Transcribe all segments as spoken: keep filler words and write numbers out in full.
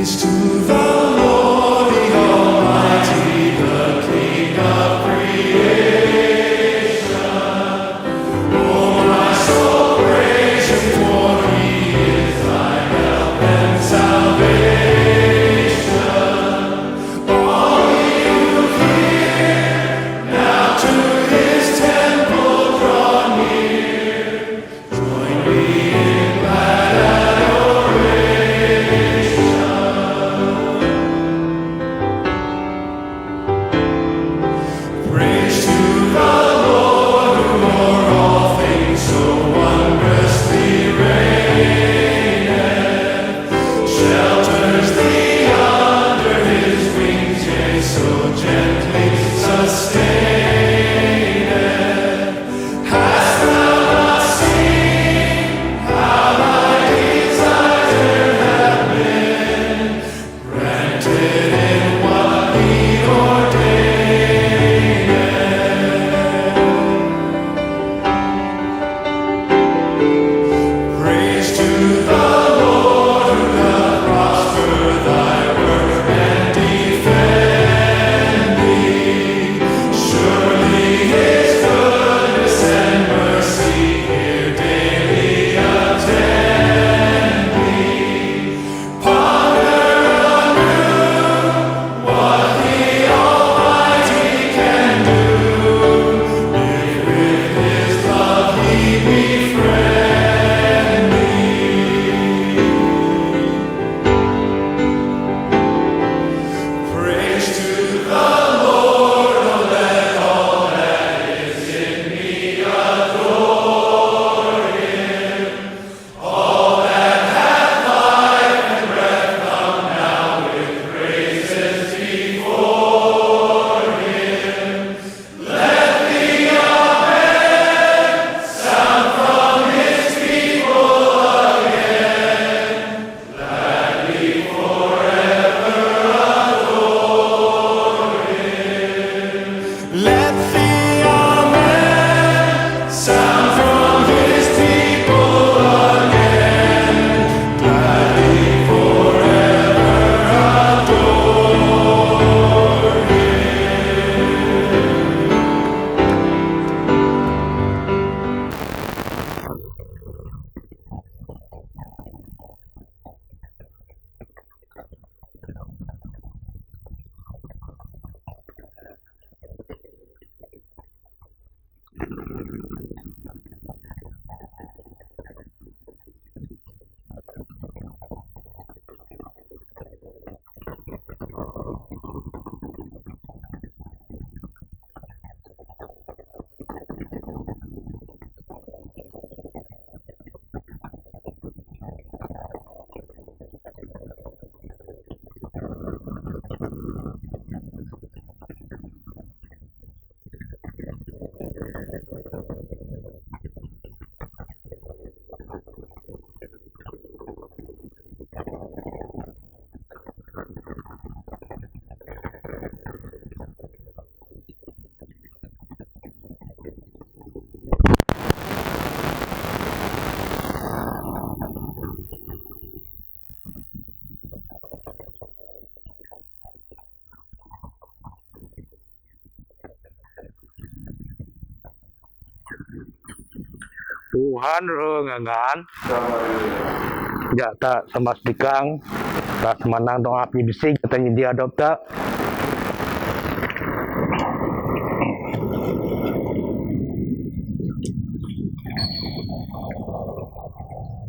To the Lord, the Almighty, the King of creation. Oh, my soul, praise him, for he is thy help and salvation. All ye who hear, now to his temple draw near. Praise to the Lord, who o'er all things so wondrously reigneth, shelters thee under his wings, yea, so gently sustaineth. Hast thou not seen how thy desire hath been granted in what he ordaineth? Praise to the Lord, who doth prosper thy work and defend thee. Surely his goodness and mercy here daily attend thee. Ponder anew what the Almighty can do, if with his love he befriend thee. Praise to the Lord, oh, let all that is in me adore him. All that hath life and breath, come now with praises before him. Let the Amen sound from his people again. Let me forever adore him. Let the Amen sound from his people again. Let me forever adore him. Tuhan renggangan. Ya, ta' samasdikang, ta' samanang dong api bisik, ta' nyi diadop ta'.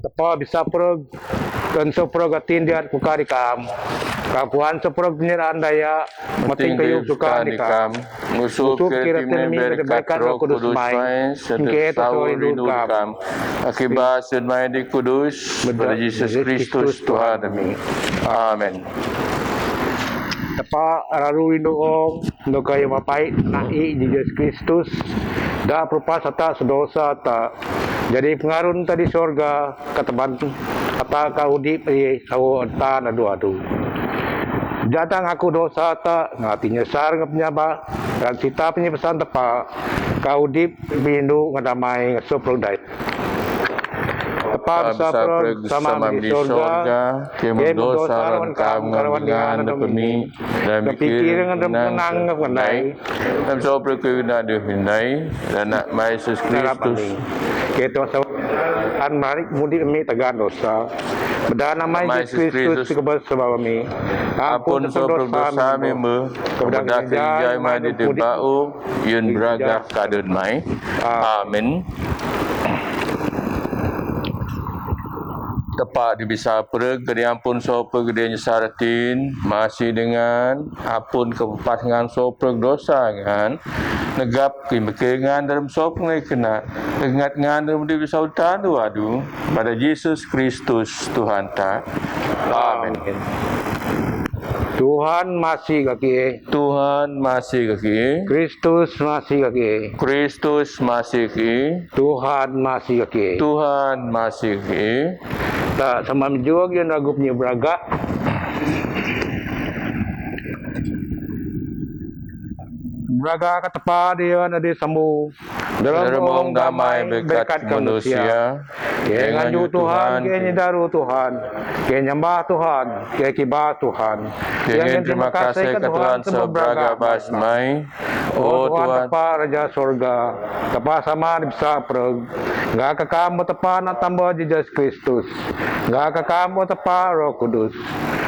Tapa bisa prog, kan so prog atin diat ku kari kam. Kapuan so prog nir andaya, mating kayu suka ni kam. Ngusup kira timi berikat Roh Kudus mai, sehingga kita so rindu kam. Akibat sedmai di Kudus, pada Yesus Kristus Tuhan kami. Amin. Tapa raru rindu ong, no kaya mapai na'i Yesus Kristus, da perupa sata sedosa ta. Jadi pengarun ta di sorga, kataban ata ka udip i sawo enta na dua du. Jatang aku dosa ta, ngati nyesar ngap nyaba, ran sita penyepesan tepa, ka udip bindu ngadamai ngasup rudai. Bapa ສະເພາະ ສະມາ ທີ່ຢູ່ໃນສົວກກາ ເກມໂດສາ ການກະທຳ ການວັນງານ ການປະມີ ແລະ ມີກິເລື່ອງອັນເດີມ ນັ່ງກັບກັນໄດ້ ນຳໂຊເພຣະຄືນາເດີມໃນ ແລະ ນະມາເຢຊູຄຣິສຕຸສ ເກໂຕສະ ອັນມາລິກ ມຸນິເມຕະການໂດສາ ບັນດານະມາເຢຊູຄຣິສຕຸສ ກະເບີສະບາວະມີ ອາປຸນໂສເພຣະໂດສາ ເມເມີ ກະບັນດາເຄຍໃຫຍ່ມາດິເຕບາໂອ ຍືນບຣາກາ ກາເດີນໄໝ ອາເມນ. ຕະປາ ທີ່ເປັນສາເພຣະ ກະໄດ້ອາປຸນໂສເພຣະ ກະໄດ້ຍາສາຣະຕິນ ມາຊີເດງານ ອາປຸນກະປະປາດງານໂສເພຣະ ໂດສາງານ ນະກັບ ກິມະເກງານດຳສົບໃນຂະນະ ງາດງານດຳດິວິສາວຕານວາດູ ບັນດາເຢຊູຄຣິສຕຸສ ຕູຮານຕາ ອາເມນ. Tuhan masi kaki. Tuhan masi kaki. Kristus masi kaki. Kristus masi kaki. Tuhan masi kaki. Tuhan masi kaki. Ta sama mjuag yan ragup ni braga. Braga katapa dia na di sambu. Dalam ong damai bekat manusia. Ke nganju Tuhan, ke nyidaru Tuhan, ke nyambah Tuhan, ke kiba Tuhan. Ke ngin terima kasih ke Tuhan sebab braga bas mai. O Tuhan, Tapa Raja Sorga, Tapa sama di bsa preg. Ga kakam Tapa na tambah Jesus Kristus. Ga kakam Tapa Roh Kudus.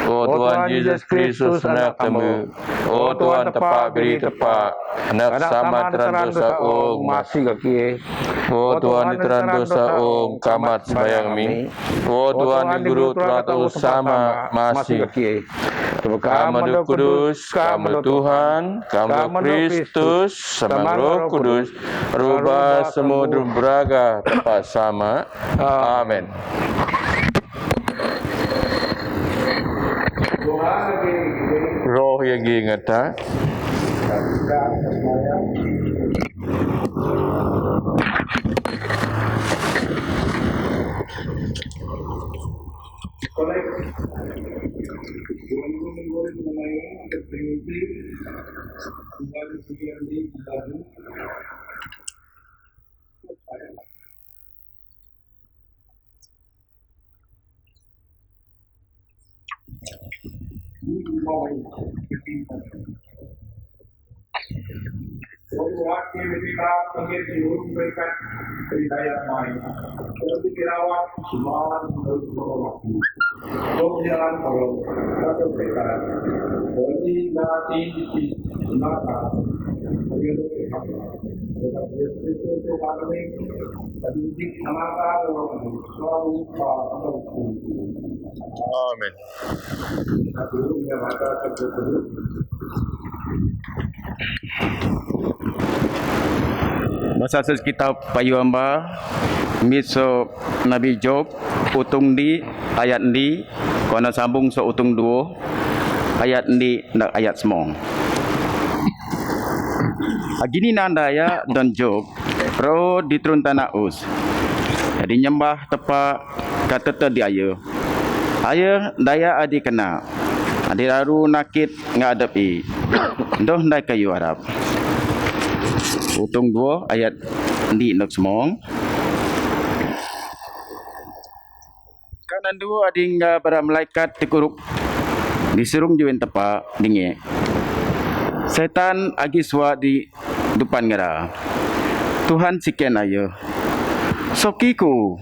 O Tuhan Jesus Kristus anak tambu. O Tuhan Tapa biri Tapa. Anak sama teran dosa ong masi kaki. O Tuhan diteran dosa ong kamat sembayang mi. O Tuhan di guru teran dosa sama masi kaki. Kama do Kudus, kama do Tuhan, kama do Kristus, sama Roh Kudus. Ruba semua drum beraga Tapa sama. Amen. Roh yang ingat tak? Amen. Basa sus kitab Payuamba, miso Nabi Job, utung di ayat di, kona sambung so utung duo, ayat di, na ayat semong. Agini nanda ya don Job, ro di trun tanah us. Jadi nyembah tepa katete di ayo. Ayo daya adi kena. Adi raru nakit nga adep i. Doh ndai kayu arap. Utung duo ayat di nok semong. Kanan duo adi nga bara malaikat tikuruk di sirung juin tepa dinge. Setan agi sua di dupan ngera. Tuhan siken ayo. Soki ku.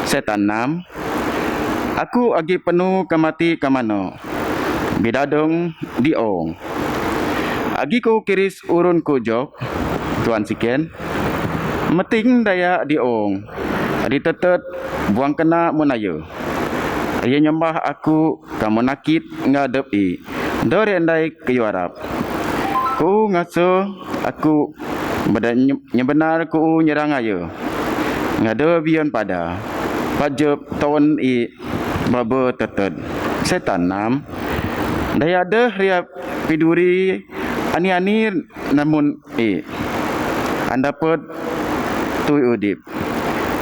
Setan nam. Aku agi penu kamati kamano. Bidadong di ong. Agi ku kiris urun ku jok. Tuhan siken. Meting daya di ong. Adi tetet buang kena mun ayo. Ayo nyembah aku kamu nakit nga adep i. Dore ndai kayu arap. Ku ngaso aku bada nyebenar ku nyerang ayo. Ngado bion pada. Pajep ton i baba tetet. Setan nam. Daya deh ria piduri ani-ani namun i. Andapet tui udip.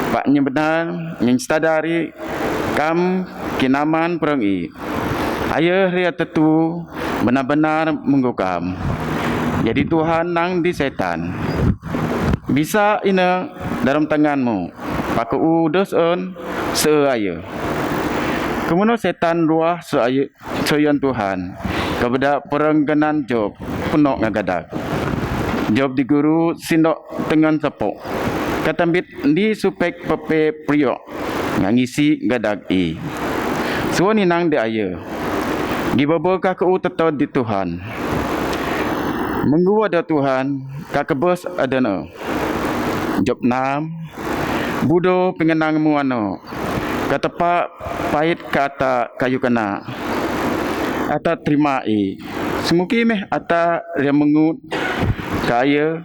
Pak nyebenar nying stadari kam kinaman perang i. Ayo ria tetu benar-benar menggukam. Jadi Tuhan nang di setan. Bisa ina dalam tanganmu. Paku u dos on sơ ayu. Kemeno setan ruah sơ ayu, sơ ayu Tuhan, kepada perengganan Job, peno ngagadak. Job diguru sindok tengan sapo. Katambit ndi supek pepe priok, nga ngisi gadak i. Sua ninang de ayu. Gi baba ka keu tetod di Tuhan. Menggu ada Tuhan, ka kebes adana. Job nam, budo pengenang muano. Ka tepa pait ka ata kayu kena. Ata terima i. Semuki meh ata ria mengut ka ayu,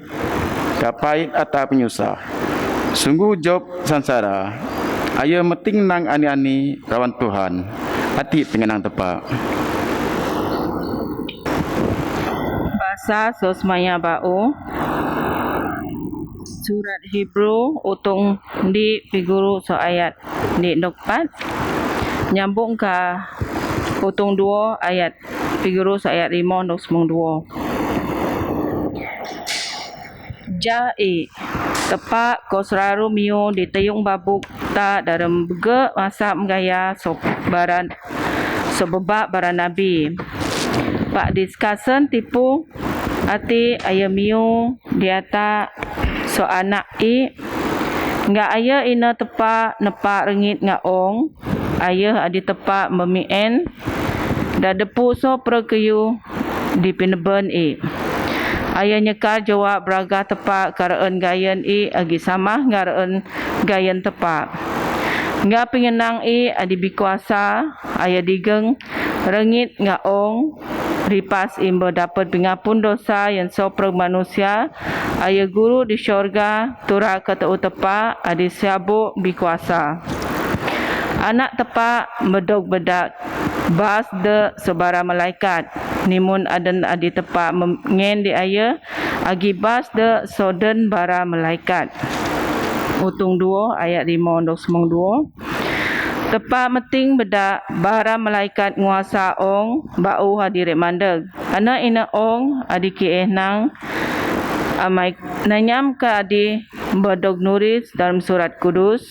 ka pait ata penyusah. Sungguh Job sansara. Ayu meting nang ani-ani rawan Tuhan. Ati pengenang tepa. Basa sosmaya bau. Surat Hebrew, utung ndi piguru so ayat ndi ndok pat. Nyambung ka utung duo ayat piguru so ayat limo ndok semung duo. Jai, tepa ko seraru miu di teyung babuk ta dalam bege masa menggaya so baran, so bebak baran nabi. Pak diskasen tipu ati ayu miu diata so anak i. Nga ayu ina tepa nepa rengit nga ong. Ayu adi tepa memien. Da depu so perkeyu di pineben i. Ayu nyekar jawab beraga tepa ka reen gayen i agi samah nga reen gayen tepa. Nga pengenang i adi bikuasa, ayu digeng rengit nga ong, ripas imba dapet pengapun dosa yen sopreng manusia, ayu guru di syurga, tura kata utepa, adi siabu bikuasa. Anak tepa medok bedak bas de sobara malaikat. Nimun aden adi tepa mengen di ayu, agi bas de soden bara malaikat. Utung duo ayat limo ndok semung duo. Tepa meting bedak bara malaikat nguasa ong bau hadirik mandeg. Ana ina ong adi kieh nang amai nanyam ka adi bedok nuris dalam surat kudus.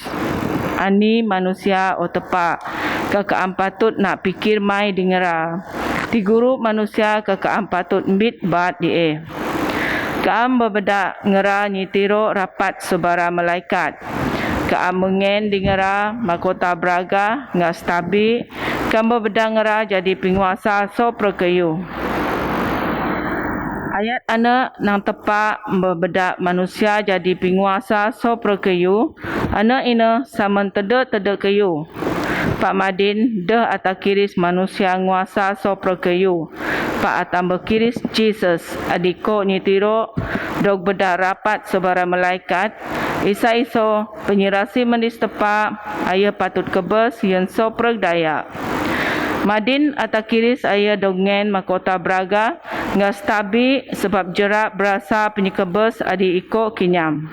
Ani manusia o tepa ka kaam patut nak pikir mai di ngera. Ti guru manusia ka kaam patut mbit bat di eh. Kaam bebeda ngera nyitiro rapat sobara malaikat. Kaam mengen di ngera makota beraga nga stabi. Kaam bebeda ngera jadi penguasa so perkeyu. Ayat ana nang tepa bebeda manusia jadi penguasa so perkeyu. Ana ina saman tede-tede keyu. Pak madin deh ata kiris manusia nguasa so perkeyu. Pak atamba kiris Jesus adiko nyitiro dog beda rapat sobara malaikat. Isa iso penyirasi mendis tepa ayu patut kebes yen so pergdaya. Madin ata kiris ayu dog ngen makota beraga nga stabi sebab jerak berasa penyekebes adi iko kinyam.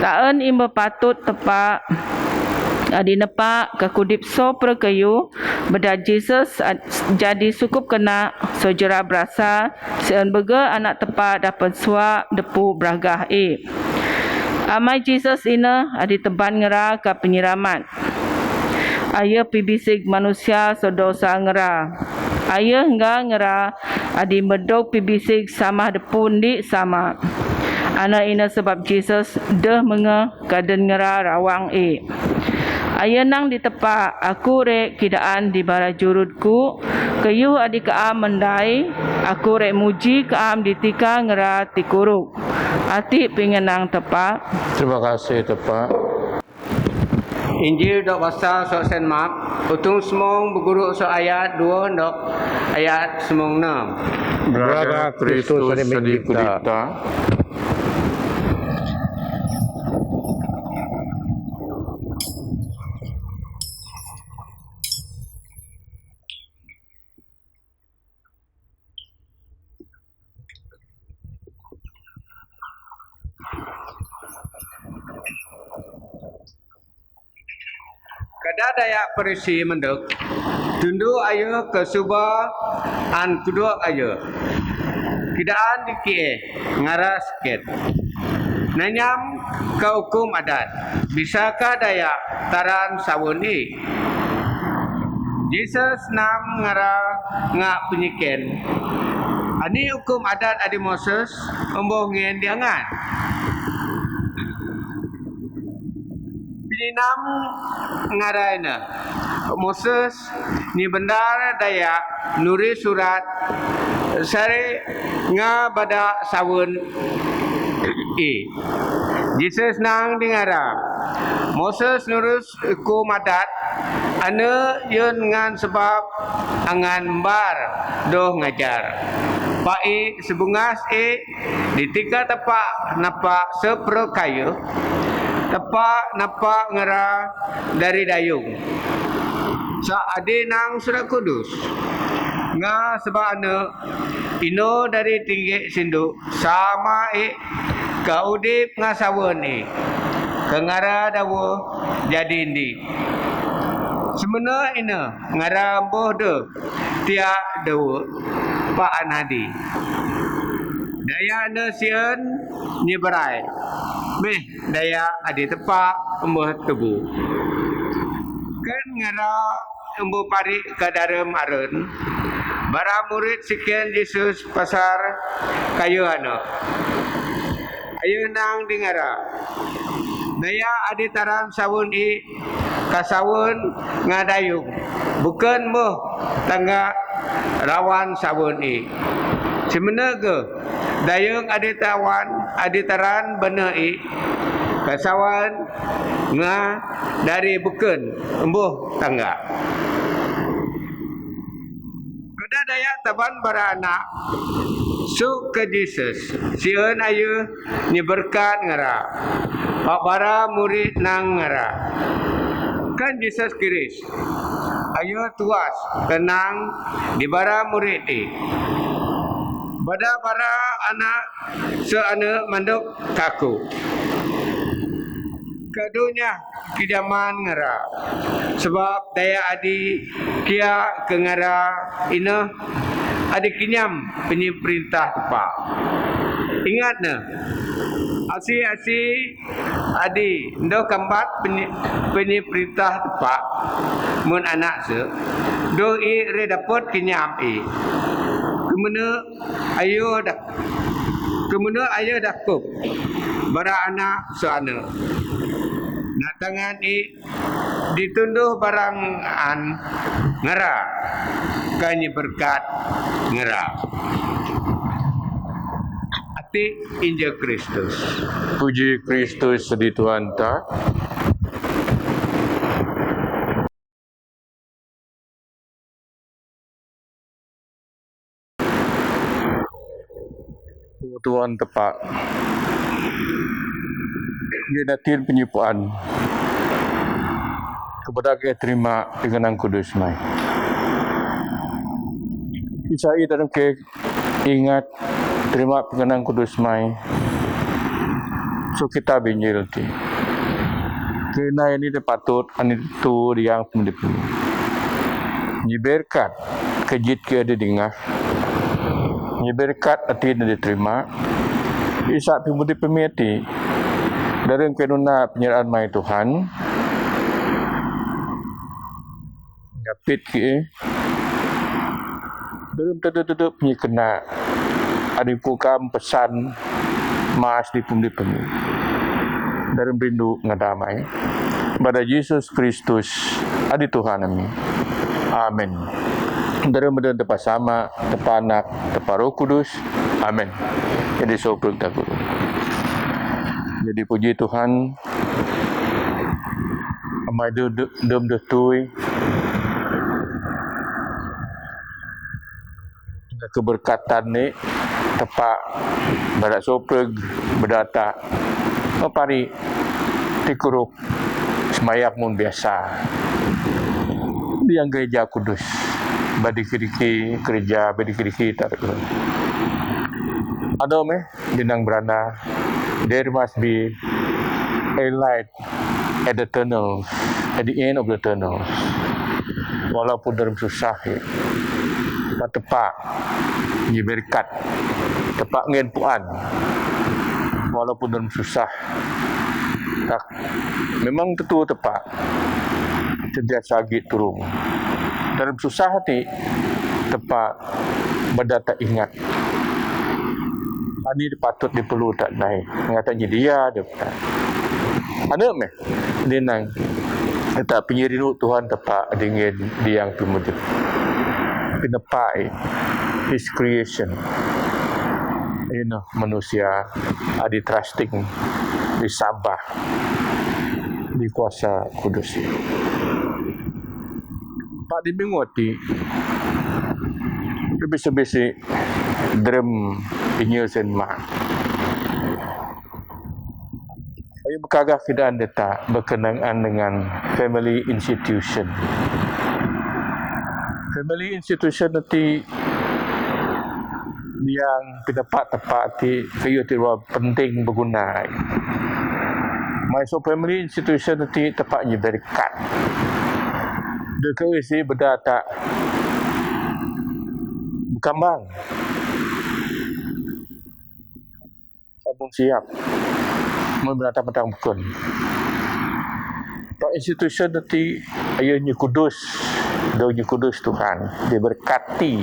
Taen imba patut tepa adi nepa ka kudip so perkeyu beda Jesus jadi sukup kena so jerak berasa sien bege anak tepa dapen suak depu beragah i. Amai Jesus ina adi teban ngera ka penyiramat. Ayu pibisig manusia so dosa ngera. Ayu nga ngera adi medok pibisig samah depu ndi sama. Ana ina sebab Jesus deh menge kaden ngera rawang i. Ayu nang di tepa aku rek kidaan di bara jurut ku. Keyu adi kaam mendai aku rek muji kaam di tika ngera ti kuruk. Ati pengenang tepa. Terima kasih tepa. Injil dok basa sok Sen Mak, utung semong beguru sok ayat dua dok ayat semong enam. Beraga Kristus sadi menderita. Kada daya perisi menduk, tundu ayu ke suba an kuduk ayu. Kidaan diki eh ngaras ket. Nanyam ka ukum adat, bisakah dayak taran sawun i? Jisus nam ngara nga' panyiken, ani ukum adat adi Moses ambo ngen diangan? Pininam ngara ina, Moses nyi bendar dayak nuris surat sare nga' bada sawun i. Jisus nang di ngara, Moses nuris ukum adat, ane yun ngan sabab angan mbar doh ngajar. Pai sabungas i di tika tepa napa sepro kayu, tepa napa ngara dari dayung. Sa adi nang surat kudus, nga' sabab ane ino dari tinggi sindu sama i ka udip nga' sawun i, ka ngara dawa jadi ndi. Semena ina ngara ambo de tiak dawa paan hadi. Dayak ne sien nyi berai. Meh dayak adi tepa ambo tebu. Kan ngara ambo pari ka darem aren. Bara murid siken Jisus pasar kayu ane. Ayu nang di ngara. Dayak adi taran sawun i ka sawun nga' dayung. Bukan meh tangga rawan sawun i. Semena ge dayung adi tawan, adi taran bana i ka sawun nga' dari bukan ambo tangga. Kada dayak taban bara anak suk ka Jisus. Sien ayu nyi berkat ngara. Pak bara murid nang ngara. Kan Jisus Kristus ayu tuas tenang di bara murid i. Bada bara anak seane manduk kaku. Kadunya kijaman ngara. Sebab dayak adi kia ke ngara ina adi kinyam penyi perintah tepa. Ingat ne, asi-asi adi ndo kambat penyi, penyi perintah tepa mun anak se do i re dapot kinyam i. Kemene ayu dak, kemene ayu dakup bara anak seane. Natangan i ditunduh barangan ngera, ka nyi berkat ngera. Ati Injil Kristus. Puji Kristus di Tuhan ta. Tuhan tepa. Ngi natin penyipuan. Kepada ke terima pinganang kudus mai. Isai dalam ke ingat terima pinganang kudus mai. So kita binjil ti. Kena ini dia patut, ani tu dia pun dia pun. Ni berkat kejit ke ada dengar. Nyi berkat ati ne diterima. Isa pimudi pemeti. Dalam kenuna penyerahan mai Tuhan. Dapit ki. Dalam tutup-tutup nyi kena. Adi kukam pesan mas di pemudi pemeti. Dalam rindu ngadamai. Bada Yesus Kristus adi Tuhan ami. Amin. Dalam benda tepat sama, tepat anak, tepat Roh Kudus. Amin. Jadi sopul tak guru. Jadi puji Tuhan. Amai dum dum dum dum tui. Keberkatan ni tepat bada sopul berdata. Mapari tikuruk. Sembahyang mun biasa. Biang gereja kudus. Badi kediki gereja, badi kediki tak. Ada meh, binang berana. There must be a light at the tunnel, at the end of the tunnel. Walaupun dalam susah, ya. Tepat, nyi berkat. Tepat ngen puan. Walaupun dalam susah. Memang tetu tepa, sentiasa git turung. Dalam susah hati tepa bada tak ingat. Ani patut diperlu tak nai ngata nyedia dia. Anu meh, dia nang tak penyerinu Tuhan tepa dingin dia yang pemudik. Pinepai his creation. Ino manusia adi trusting disabah di kuasa kudus. Pak dibingoti bisi-bisi drem inyo sen ma. Ayo bekagah keadaan deta berkenaan dengan family institution. Family institution nanti yang pendapat tepat ti kayu ti penting berguna. Masuk family institution nanti tepat nyi berkat. Deka isi beda tak berkembang. Abang siap membina tang-tang bukun. Pak institution nanti ayo nyi kudus, do nyi kudus Tuhan diberkati.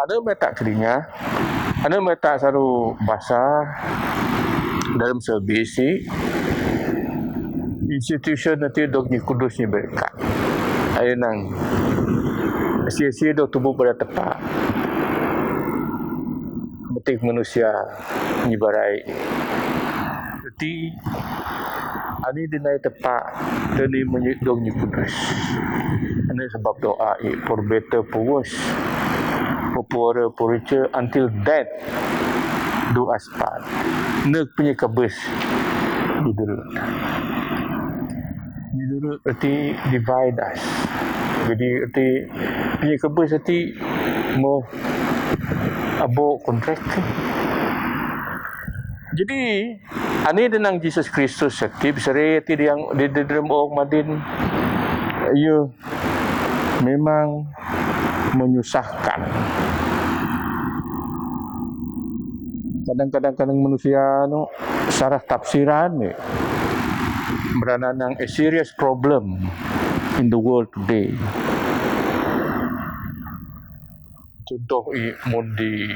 Anu meh tak kelinga, anu meh tak saru basa dalam sebisi institution nanti do nyi kudus nyi berkat. Ayo nang sia-sia do tubuh pada tepat. Metik manusia nyi barai. Jadi ani dinai tepa deni menyidong nyi kudus. Ini sebab doa i for better for worse, for poorer for richer, until death do us part. Nek punya kebes di dulu. Di dulu erti divide us. Jadi erti punya kebes erti mau abo kontrak. Jadi ani denang Jesus Kristus sakti besere ti yang di dalam orang madin. Ya memang menyusahkan. Kadang-kadang kadang manusia no salah tafsiran ni. Merana nang a serious problem in the world today. Contoh i mun di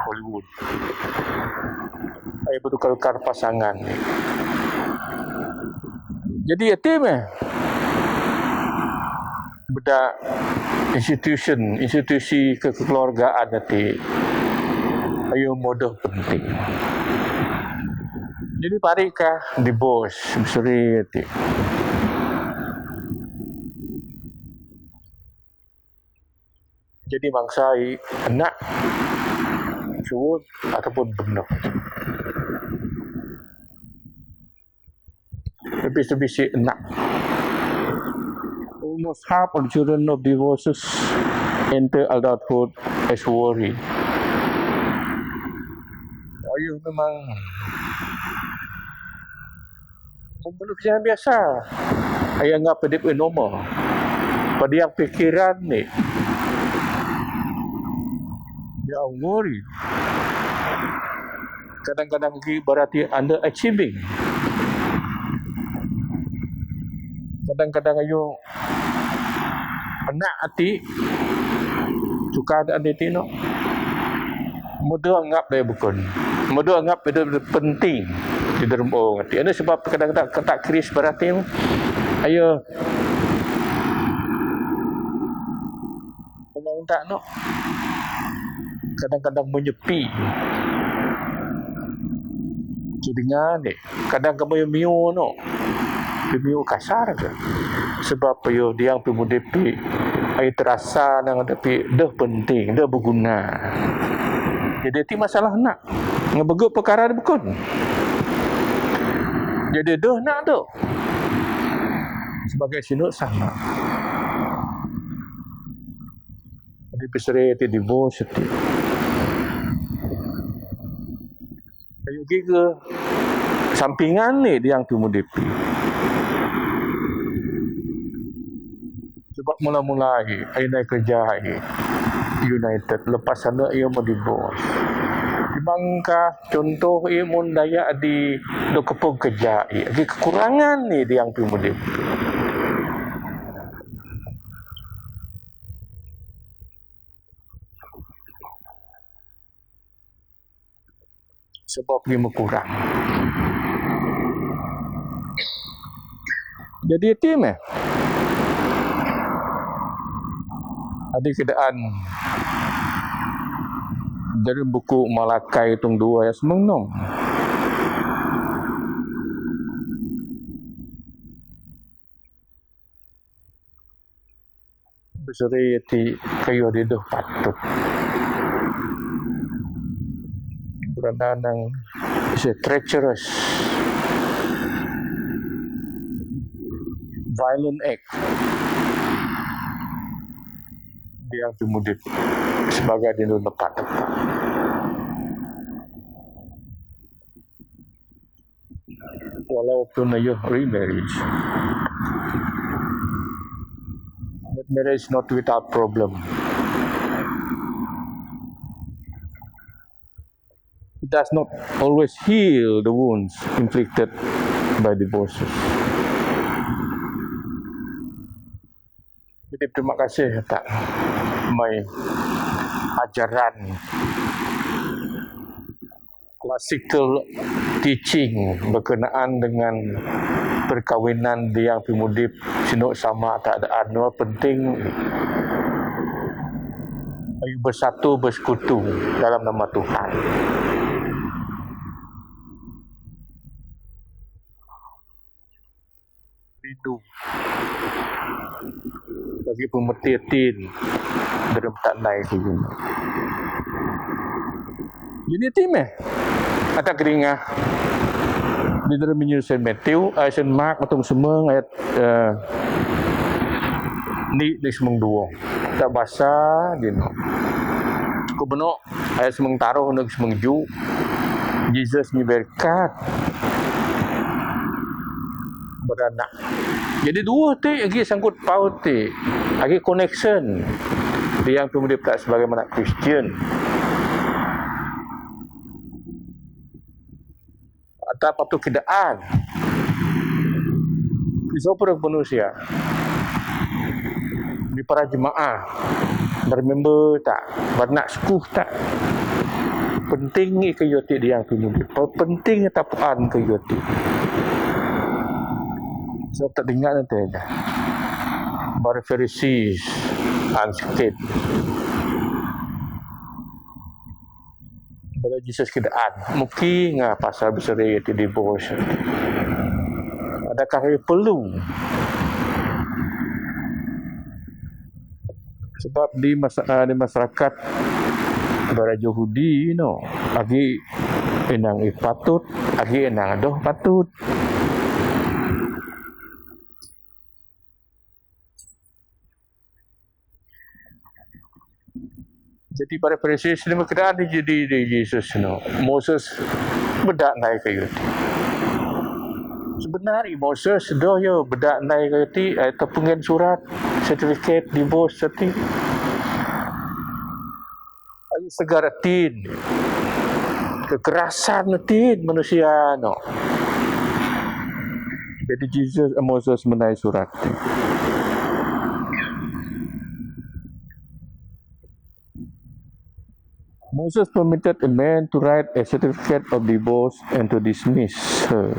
Hollywood. Ai bertukar-tukar pasangan ni. Jadi yatim eh. Beda institution, institusi kekeluargaan nanti ayo modoh penting. Jadi parikah divorce beseri nanti. Jadi mangsa i anak suwun ataupun benok. Bisi-bisi anak. Almost half of children of divorces enter adulthood as worry. Ayo memang manusia biasa. Ayo anggap hidup normal. Pada yang pikiran ni dia worry. Kadang-kadang lagi berarti underachieving. Kadang-kadang ayo anak ati suka ada ati no. Mudah anggap dia bukun. Mudah anggap dia penting di dalam orang ati. Ini sebab kadang-kadang kata Chris berarti ayo Memang tak no. Kadang-kadang menyepi. Kidengar ni. Kadang kamu yang miu no. Miu kasar ke. Sebab ayo dia pi mudipi. Ayo terasa nang tapi dah penting, dah berguna. Jadi ti masalah nak. Ngebeguk perkara dia bukun. Jadi dah nak tu. Sebagai sinuk sama. Jadi besere ti divorce ti. Ayo giga sampingan ni dia yang tu mudipi. Sebab mula-mula ai, ai nai kerja ai. United lepas sana ia mau divorce. Pangka contoh i mun daya adi do kepung keja i, agi kekurangan ni di yang pimudip. Sebab dia kurang. Jadi tim eh. Adi keadaan dari buku Malakai tung dua ayat sembilan. Beseri ti kayu di doh patut. Kerana nang is a treacherous, violent act. Dia tu mudip sebagai di doh patut. Walaupun ayo remarriage. But marriage not without problem. It does not always heal the wounds inflicted by divorces. Jadi terima kasih tak mai ajaran classical teaching berkenaan dengan perkahwinan di yang pimudip sino sama tak ada anu penting ayu bersatu bersekutu dalam nama Tuhan. Rindu bagi pemertian dalam tak naik tu. Jadi tim eh. Atak keringah di dalam Injil Saint Matthew, eh, Saint Mark atau semua ayat eh, ni ni semang dua. Tak basa di no. Ku benok ayat semang taruh nak semang ju. Jesus ni berkat beranak. Jadi dua ti agi sangkut paut ti agi connection di yang tu dia tak sebagaimana Kristian. Atau patut keadaan. Iso pura manusia di para jemaah, bermember tak, bernak suku tak. Penting ni ke yoti dia tu ni. Penting tapuan ke yoti. So tak dengar nanti aja. Baru Pharisees and scribes. Bala Jesus keadaan. Mungkin nga pasal beseri ti divorce. Adakah ia perlu? Sebab di mas- ah, di masyarakat bala Yahudi no, agi inang i patut, agi inang doh patut. Jadi para Farisi ni berkenan jadi di Jesus no. Moses bedak naik kayu ti. Sebenarnya Moses doh yo bedak naik kayu ti atau pengen surat sertifikat divorce ti. Ayu segar atin kekerasan atin manusia no. Jadi Jesus Moses menai surat ti. Moses permitted a man to write a certificate of divorce and to dismiss her.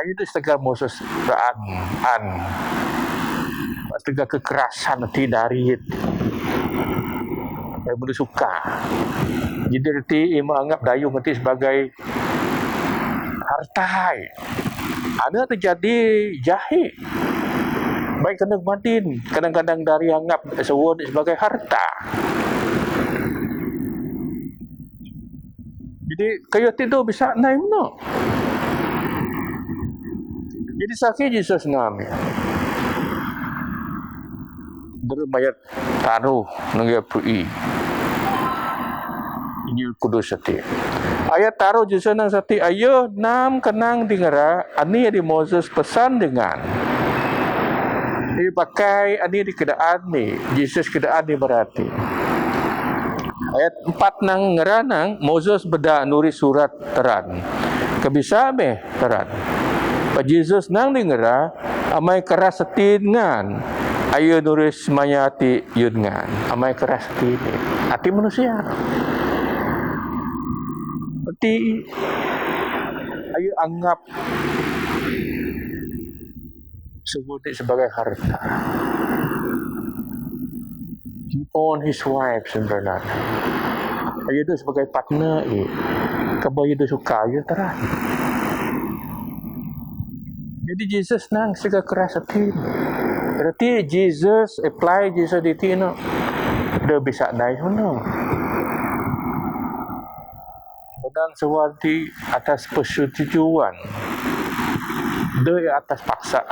Ayu tu setengah Moses raan an setengah kekerasan ti dari ai mulu suka. Jadi reti ia menganggap dayung ti sebagai harta. Ada terjadi jahit. Baik kena madin, kadang-kadang dari anggap sewa sebagai harta. Jadi kayu ti tu bisa naik mana? Jadi sakit Jesus ngambil. Bermayat taruh nengah pui. Injil Kudus sati. Ayat taruh Jesus nang sati ayu nam kenang dingara ani di Moses pesan dengan. Ia pakai ani di keadaan ni. Jesus keadaan ni berarti. Ayat empat nang ngara nang, Moses bâdâ nuri surat tran. Kabisa meh tran. Bâ Jisus nang di ngara, amai karas hati ngan. Ayu nuri semaya hati yun ngan. Amai karas hati. Hati manusia. Hati ayu anggap sawun ti sebagai harta. He own his wife, saudara. Ayu tu sebagai partner, eh. Kaba ayu tu suka, ayu tran. Jadi, Jisus nang sigi karas hati. Berarti Jisus apply, Jisus di ti no. Dah bisa naik no. Badan sawun ti atas persetujuan. Dah atas paksa.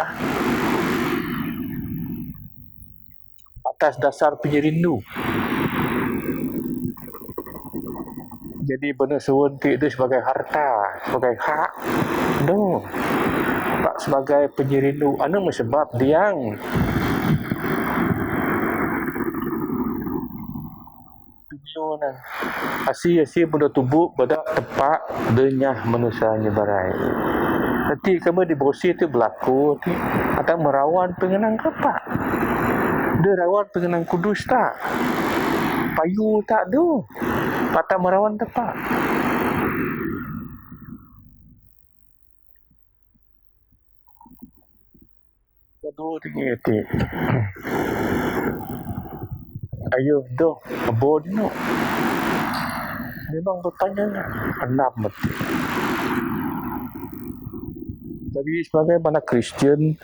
Atas dasar penyerindu. Jadi, bâna sawun ti dah sebagai harta, sebagai hak. Dah. Tak sebagai penyerindu. Anu meh sebab diang. Tunyo nang. Asi-asi bâdâ tubuh, bâdâ tepak, dêh nyah manusia nyebarai. Hati kami di bosi tu berlaku, ti, atau merawan pengenang apa? Dah rawan pengenang kudus tak? Payu tak tu? Patah merawan tepak. Kedua tinggi ti. Ayu doh, abo dino. Memang berpanjangan. Enam mati. Jadi, sebagaimana Kristian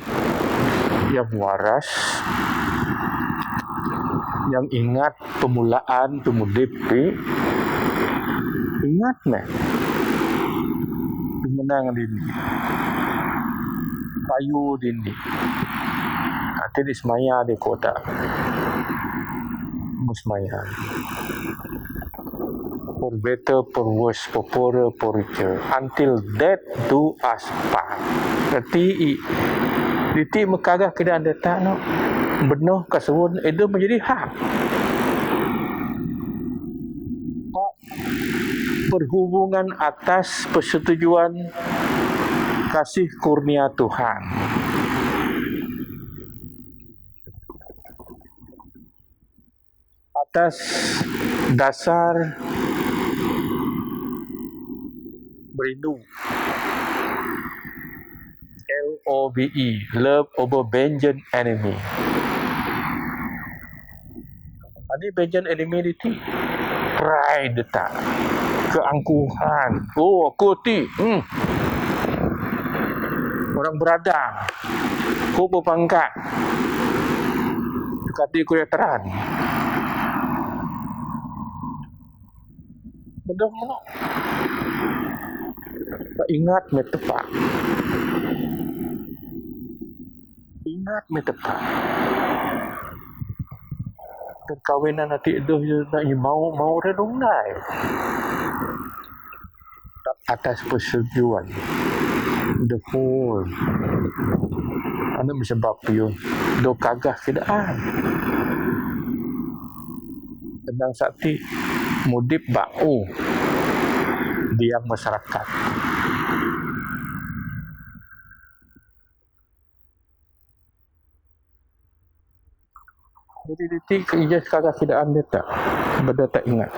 yang waras, yang ingat permulaan pemudip ti, ingat meh. Pengenang dini. Payu dini. Ati di semaya di kota. Musmaya. For better, for worse, for poorer, for richer. Until death do us part. Berarti i, diti mekagah keadaan deta no. Benoh kasawun, itu menjadi hak. Perhubungan atas persetujuan kasih kurnia Tuhan. Atas dasar berindu. L O V E, love over vengeance enemy. Ani vengeance enemy diti. Pride tak. Keangkuhan. Oh, aku ti. Hmm. Orang berada. Aku berpangkat. Kati ku ya teran. Bedoh mano? Ingat meh tepak. Ingat meh tepak. Perkawinan ati doh, nak mau, mau redung dai. Atas persetujuan. The whole. Anu meh sebab yun. Doh kagah keadaan. Tenang sati, mudip ba'u diang masyarakat. Jadi, diti ke ija kagah keadaan deta, bâdâ tak ingat.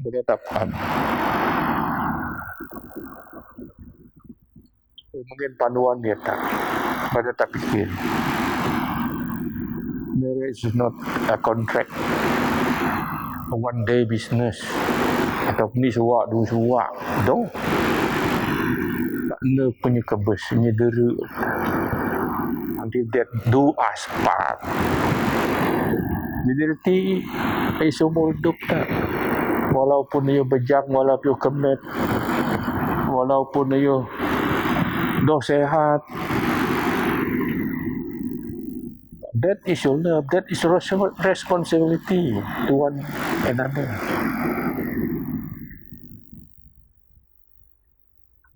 Bâdâ tak paham. Mungkin panduan deta, bâdâ tak pikir. Marriage is not a contract, a one day business. Ataupun ni suak, dua suak. Doh. Tak ne punya kebes, punya dere. Until death do us part. Jadi, reti, ai seumur hidup tak. Walaupun ayu bejang, walaupun ayu kemet, walaupun ayu doh sehat. That is your love, that is your responsibility to one another.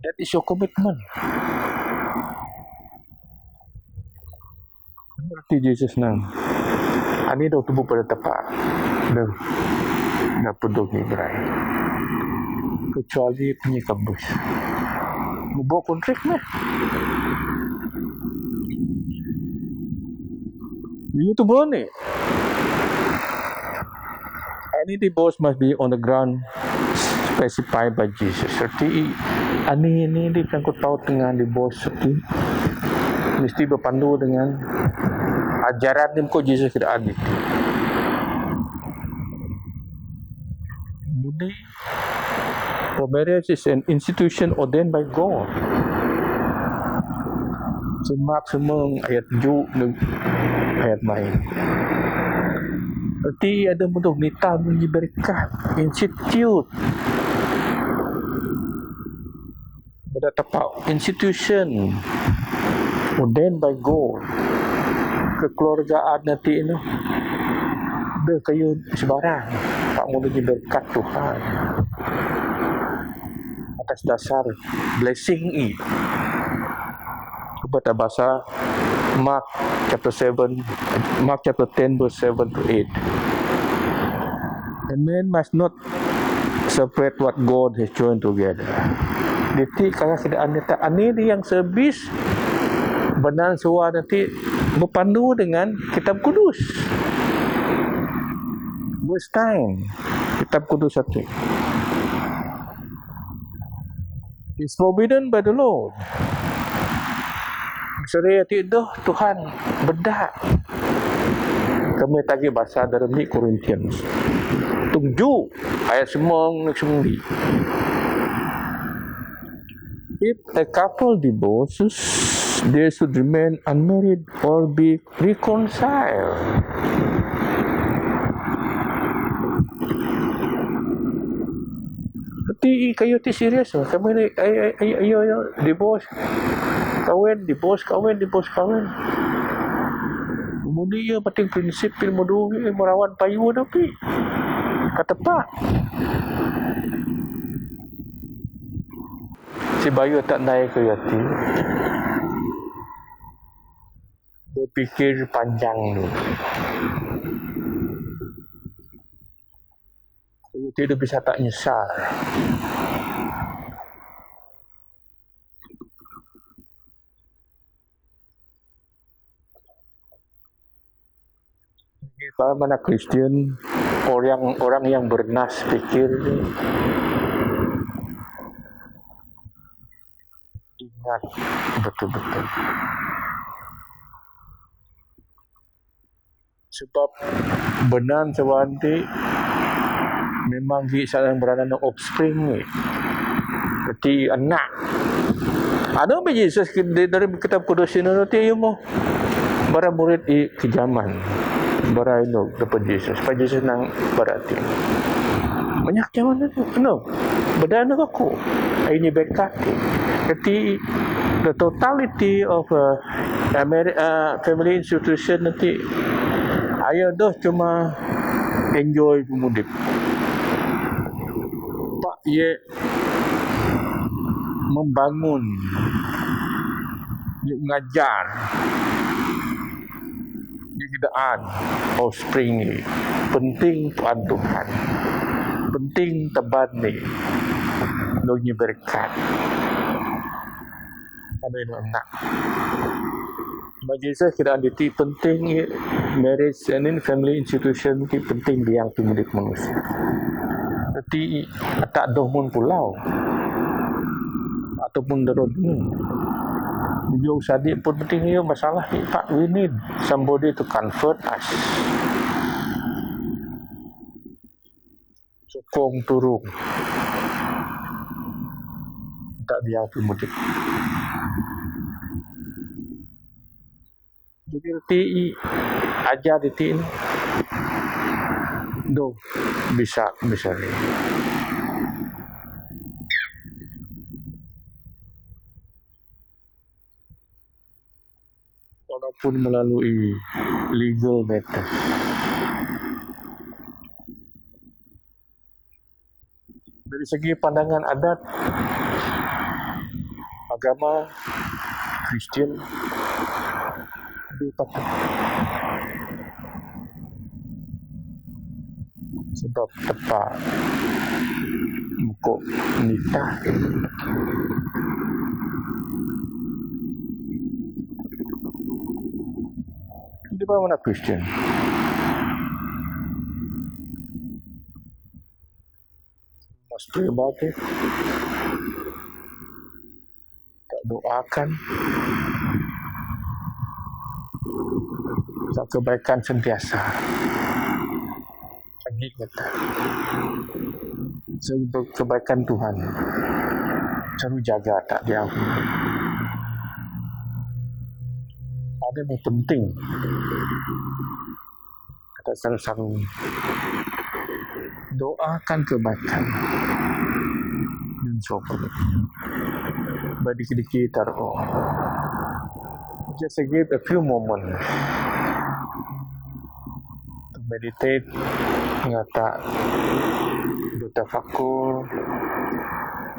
That is your commitment. Ti Jisus nang, "Ani dong tubuh pada tapa, dong, dong pun dong ni berai, kecuali punya kabus." Mubok kontrik meh. Ini tubuh ni. Any divorce must be on the ground specified by Jesus. Arti, ani, ani disangkut paut dengan divorce arti, mesti berpandu dengan ajaran ni ko Jesus kira adit. Budi, for marriage is an institution ordained by God. Saint Mark sembilan ayat tujuh, ayat lain. Arti ada mudah nita munyi berkat, institute. Pada tapa institution ordained by God. Kekeluargaan nanti ini dah kayu sebarang. Pak mudah berkat Tuhan. Atas dasar blessing i. Kepada bahasa Mark chapter seven, Mark chapter ten verse seven to eight. A man must not separate what God has joined together. Diti kala keadaan nyata ani di yang service benar suara nanti berpandu dengan Kitab Kudus. Verse time Kitab Kudus satu. It's forbidden by the law. Seri ati doh Tuhan bedak. Kami tagi bahasa dalam ni Corinthians tujuh ayat sembilan. If a couple divorces, they should remain unmarried or be reconciled. Ti kayu ti serius lah. Kami ni, ayo, ayo, ayo, ayo, divorce, kawin, divorce, kawin, divorce, kawin. Mudi ya penting prinsip ilmu dulu ni merawan payu tapi kata pak. Si Bayu tak naik ke hati. Berpikir panjang dulu. Tidak bisa tak nyesal. Bagi mana Kristian, orang, orang yang bernas pikir, ingat betul-betul. Sebab benar sewanti memang gi salah beranak offspring ni. Jadi anak. Anu bi Jesus dari Kitab Kudus ini nanti ilmu. Bara murid i kejaman. Bara inu dapat Jesus. Pak Jesus nang berarti. Banyak zaman itu. No. Beda aku. Ini berkat. Jadi the totality of uh, Ameri- uh, family institution nanti ayo doh cuma enjoy pemudip. Pak ye membangun, ye ngajar, ye kedaan offspring ni penting tuan Tuhan, penting teban ni, lo nyi berkat. Ada yang nak. Bagi saya kira diti penting marriage and family institution ti penting biang tu mudik manusia. Diti atak doh mun pulau ataupun derot ni. Yo sadik pun penting yo masalah ni pak we need somebody to comfort us. Sokong turung. Tak biar tu mudik. Jadi ti ajar ti ni. Do bisa bisa ni. Walaupun melalui legal matter. Dari segi pandangan adat, agama Kristian, Sabab tepat mukuk nitah. Di mana Kristian? Mesti baca. Tak doakan. Tak kebaikan sentiasa. Lagi kata. Sebab kebaikan Tuhan. Selalu jaga tak dia. Ada yang penting. Kata salah satu. Doakan kebaikan. Dan syukur. Bagi sedikit taruh. Just give a few moments to meditate, ngata, bertafakur,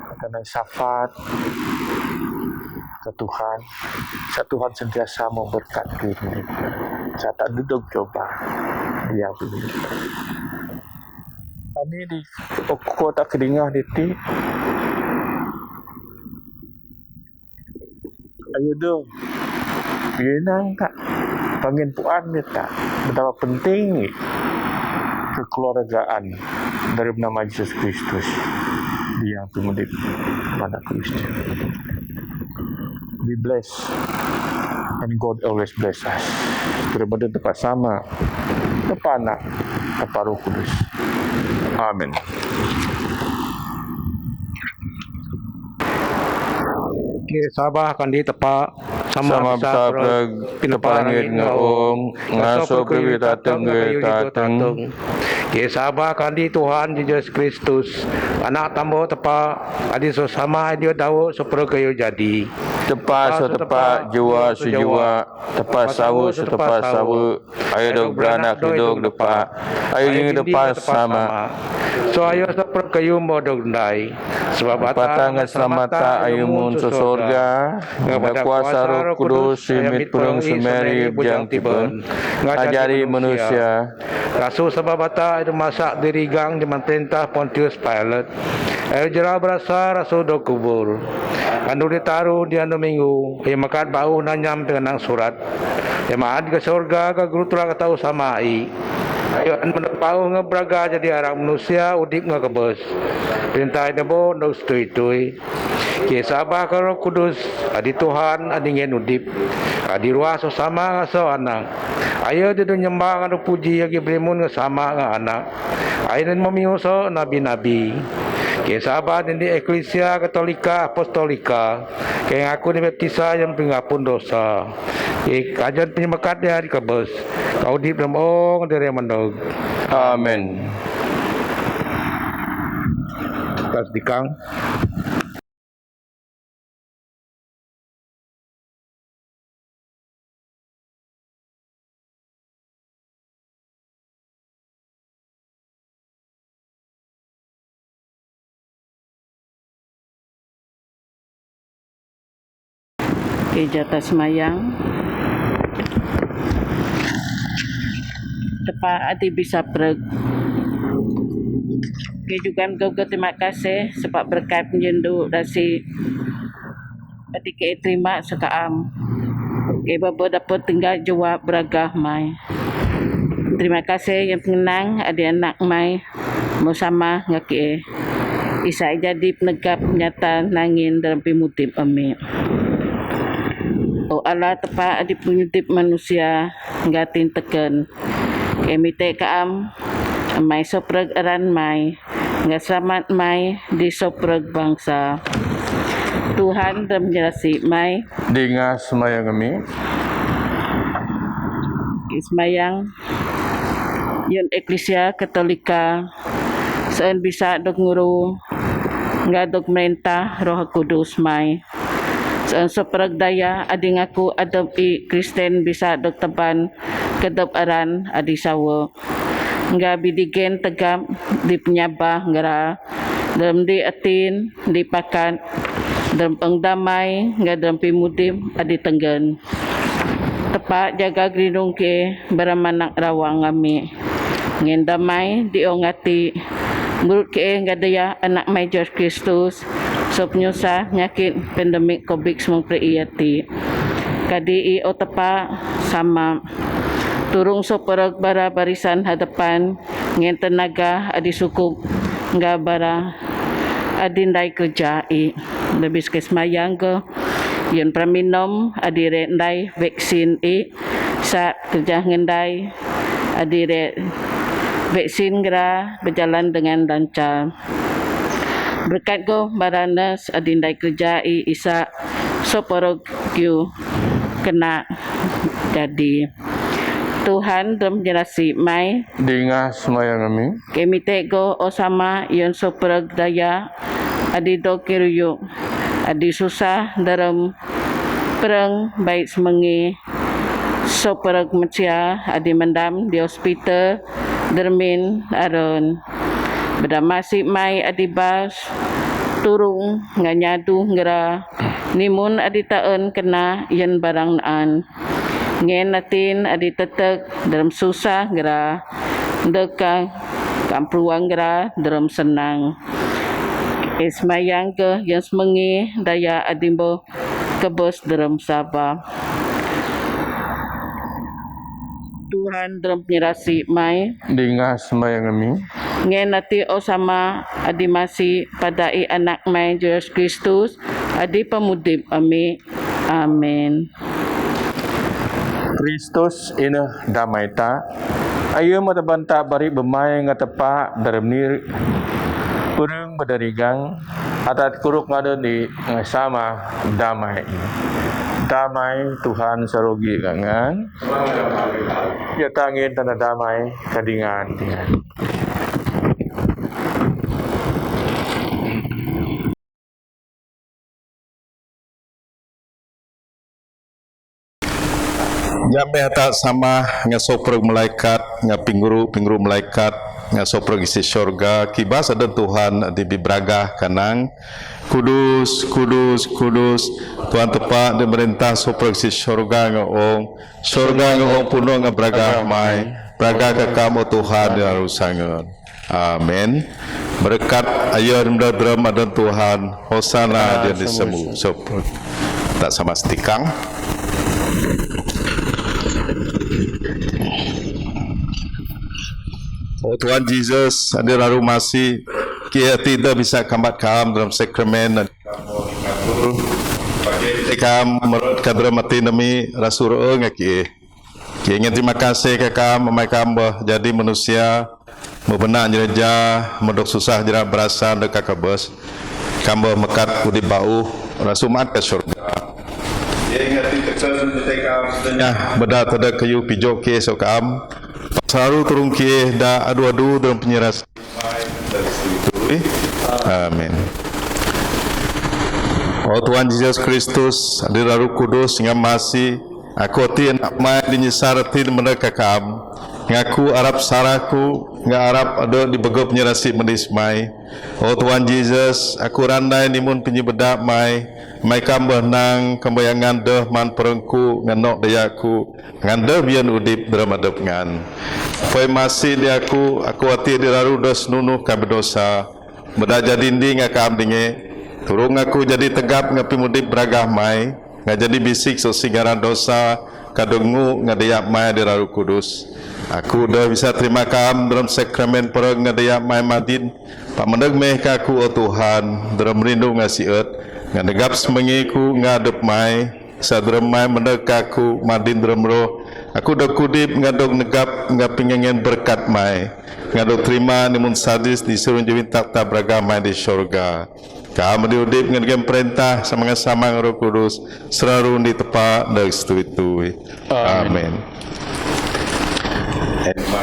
ngata syafaat ke Tuhan. Sa Tuhan sentiasa memberkati. Sa tak duduk coba. Dia kami di kota kedingah di ti. Ayo dong. Yenang tak. Panginpuan ni tak. Betapa penting kekeluargaan dalam nama Yesus Kristus. Dia pengudip pada Kristus. Be blessed and God always bless us. Terima kasih Bapa Sama, Bapa Anak, Bapa Roh Kudus. Amin. Okey, sabah kandi tepa sama, sama bisa preg pinapa langit ngau ngasuh preg tateng tateng. Okey, sabah kandi Tuhan Yesus Kristus, Anak Tamba tepa, adi sesama adi dawa supreg kayu jadi. Tepa setepa, jua sejua, tepa sawa setepa sawa. Ayo dok beranak dok depa. Ayo ngi depa sama. So ayo seprek kayu mo dok ndai. Sebab patang sama ta ayo mun so sorga. Ngapa kuasa Roh Kudus simit purung semeri bujang tiban. Ngajari manusia. Rasul sebab bata ayo masak diri gang di mententah Pontius Pilate. Ayo jera berasa rasul dok kubur. Anu ditaruh di anu minggu. Ayo makat bau nanyam pengenang surat. Jemaat ke sorga ke guru telah ketau sama ai. Ayo an menepau ngebraga jadi arak manusia udip ngekebes. Perintah debo ndok setui-tui. Ke sabah ke Roh Kudus, adi Tuhan, adi ngen udip. Adi ruah sesama ngaso anak. Ayo di nyembah ngadu puji agi berimun ngesama nge anak. Ayo nen memiuso nabi-nabi. Ke sabah di eklisia katolika apostolika. Ke ngaku ni baptisa yang pengapun dosa. Ih, kajan penyemekat dia di kebes. Kau di dalam ong dari mandog. Amin. Kas dikang. Ke jata semayang. Tepa adi bisa preg. Ke jugan gau terima kasih sebab berkat nyendu dasi. Adi ke terima sekaam. Ke baba dapat tinggal jawab beragah mai. Terima kasih yang pengenang adi anak mai. Musama ngaki e. Isa jadi penegap nyata nangin dalam pimudip ami. O Allah tepa adi pimudip manusia ngatin teken. Kami te kaam mai sopreg aran mai. Nga selamat mai di sopreg bangsa. Tuhan dalam jerasi mai. Di nga semayang ami. Semayang. Yun Eklisia Katolika, seen bisa dok nguru, nga dok merintah Roh Kudus mai. Seen sopreg daya adi ngaku adep i Kristen bisa dok teban kedep aran adi sawa. Nga bidigen tegap di penyabah ngera, dalam di atin, di pakat, dalam pengdamai, nga dalam pimudip adi tenggen. Tepa Pap jaga rinung ke bara manak rawang ami. Ngen damai di ong ati, mbrut ke nga daya Anak mai Yesus Kristus, sop nyusa nyakit pandemik covid sembilan belas ati. Kadi i o Tapa sama. Turung sop perek bara barisan hadapan, ngen tenaga adi sukup nga bara adi ndai kerja i. Lebih ke semayang ke, yun praminom adi re ndai vaksin i, sa kerja ngendai adi re vaksin gera berjalan dengan lancar. Berkat go bara nurse adi ndai kerja i isa sop perek kiu kena jadi. Tuhan dem nyerasi mai. Dingah semayang ami. Kemite go o sama yun sop perek daya adi do kiruyu adi susah dalam pereng bait semengi sop perek mecia adi mendam di hospital dermin aron. Beda masi mai adi bas turung nga nyadu ngera nimun adi taen kena yen barang naan. Ngen atin adi tetek dalam susah ngera deka kampruang ngera dalam senang. Ismayang ke yang semengi daya adimbo kebos dalam Sabah. Tuhan dalam penyerasi mai. Dingah semayang ami. Ngen ati o sama adi masi pada i Anak mai Yesus Kristus adi pemudip ami. Amin. Kristus ina damai ta. Ayo mata banta bari bemai ngata pa dalam nir purung badarigang atat kuruk ngada di ngasama damai. Damai Tuhan sarogi ngan. Ya tangin tanda damai kadingan. Jambe hata sama nga sop perek malaikat, nga pinguru, pinguru malaikat, nga sop perek isi syurga, kibas adan Tuhan di bibraga kanang, Kudus, kudus, kudus, Tuhan Tapa di merintah sop perek isi syurga nga ong, syurga nga ong puno nga braga mai, braga ka kam o Tuhan di lalu sangun. Amin. Berkat ayun mda dram adan Tuhan. Hosana dia di semu. Sop. Tak sama setikang. O Tuhan Jesus, adi raru masi, ki ati da bisa kambat kam dalam sakramen. Kam merot kadra mati nami rasur nga ki. Ki ngan terima kasih ka kam, amai kam bah jadi manusia, mabena jereja, madok susah jera berasa deka kabes. Kam bah mekat udip bau, rasu mat ka syurga. Ki ngan ti tekan kam, beda tada kayu pijok ke so kam. Saru turung ke da adu-adu dalam penyeras. Amin. O Tuhan Jesus Kristus, adi raru kudus nga masi, aku ati anak mai di nyisar ati menda ka kam, ngaku arap saraku, nga arap ado di begop nyerasi medis mai. O Tuhan Jesus, aku randai nimun penyebeda mai, mai kam bah nang kambayangan deh man perengku, nganok dayaku, ngan deh bian udip dram adep ngan. Poi masi di aku, aku ati di raru dos nunuh ka bedosa. Beda jadi ndi nga kam dinge. Turung aku jadi tegap nga pimudip beragah mai. Nga jadi bisik so singaran dosa, ka dengu nga dayap mai di raru kudus. Aku deh bisa terima kam dram sakramen pereng nga dayap mai madin. Pak mendeg meh ka aku o Tuhan, dram rindu nga siet. Nga negap semengiku nga adep mai. Sadrem mai mendek aku madin drem roh. Aku dok kudip ngadok negap nga pingangen berkat mai. Ngadok terima nimun sadis di surun jawin tak ta beraga mai di syurga. Ka medi udip ngadegem perintah sama ngasama ngan Roh Kudus seraru ndi tepa dek setui-tui. Amin.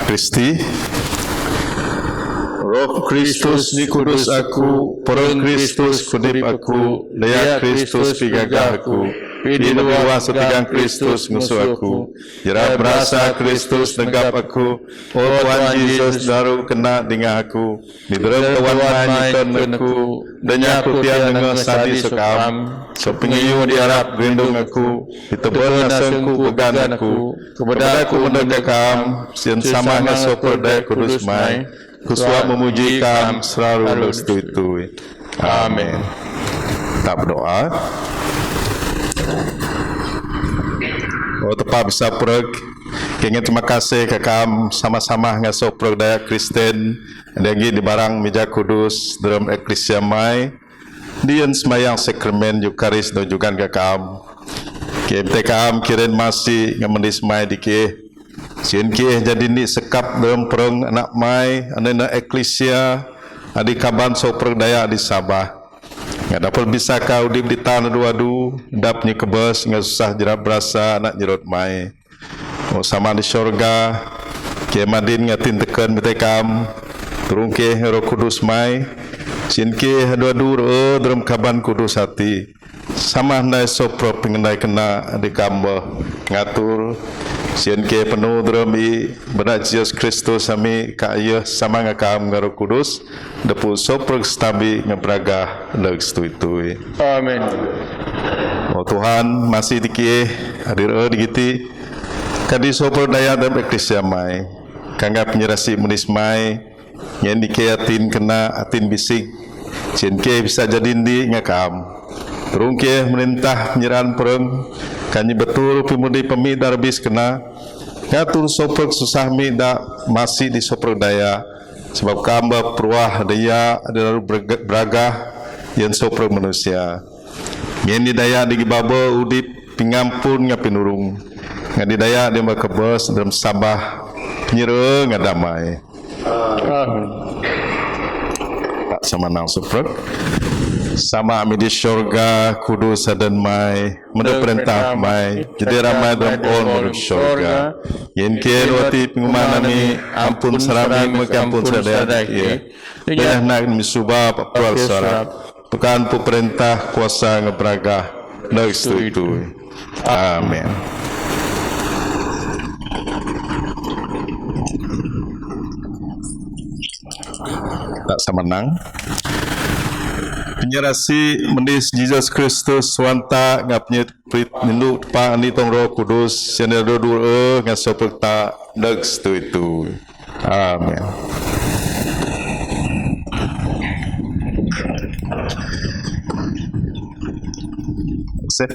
Kristi. Roh Kristus ni kudus aku, pereng Kristus kudip aku, daya Kristus pigagah aku. Piti dua suti kang Kristus ngusu aku. Jera berasa Kristus negap aku. O Tuhan Yesus, daru kena dingah aku. Di dalam Tuhan mai nyuton aku. Danya aku tiang nengah sadi sekam. Sepengiyu diharap gerindung aku. Di tebal nasengku pegan aku. Kepada aku menegak kam. Sian sama ngaso perdaya kudus mai. Kusuak memuji kam selalu bersetuitui. Amin. Kita berdoa. O Tapa bisa prek, kengin terima kasih ka kam sama-sama ngaso prek daya Kristen, dagi di barang mija kudus, dalam eklesia mai, dien sembahyang sakramen Eukaris do jugan ka kam. Ke mte kam kiren masi ngamendis mai dike. Sien ke jadi ni sekap dalam pereng anak mai, anena eklesia, adi kaban so pereng daya di Sabah. Nga dapur bisa ka udip di tanah dua du, dap ni kebes, nga susah jerat berasa anak jerot mai. O sama di syurga, ke madin nga tin teken mte kam, turun ke Roh Kudus mai, sien ke dua du ro dalam kaban kudus hati. Sama ndai sopro pengendai kena di kamba ngatur. Sien ke penuh drami bena Jesus Kristus ami ka iya sama ngakam ngaruh kudus. Depu sopro stabi ngebraga leg stui-tui. Amin. O Tuhan, masih dikih hadir e digiti. Kadi sopro daya dalam eklesia mai. Kanggap penyerasi menis mai. Ngen dike atin kena atin bisik. Sien ke bisa jadi ndi ngakam. Terung ke merintah penyeran pereng. Kanyi betul pemudi pemi darbis kena. Ngatur soprek susah mi da masih di soprek daya. Sebab kamba peruah daya ada lalu beragah yen soprek manusia. Ngen di daya di gibaba udip pingampun nga pinurung. Ngan di daya di makabas dalam sabah penyera nga damai. Amin. Tak sama nang suprek. Sama ami di syurga, kudus adan mai, meda perintah mai, jadi ramai dalam on meda syurga. Yen ke wati penguman ami, ampun sarami, mega ampun sadaya. Daya nak mi suba, paprual sarap. Pekan pu perintah kuasa ngebraga. Leg stui-tui. Amin. Tak sama nang. Penyerasi menis Jesus Kristus suanta ngap nyet prit nindu tepa ni tong Roh Kudus sene do dur e ngaso pekta leg stui-tui. Amin. Sip.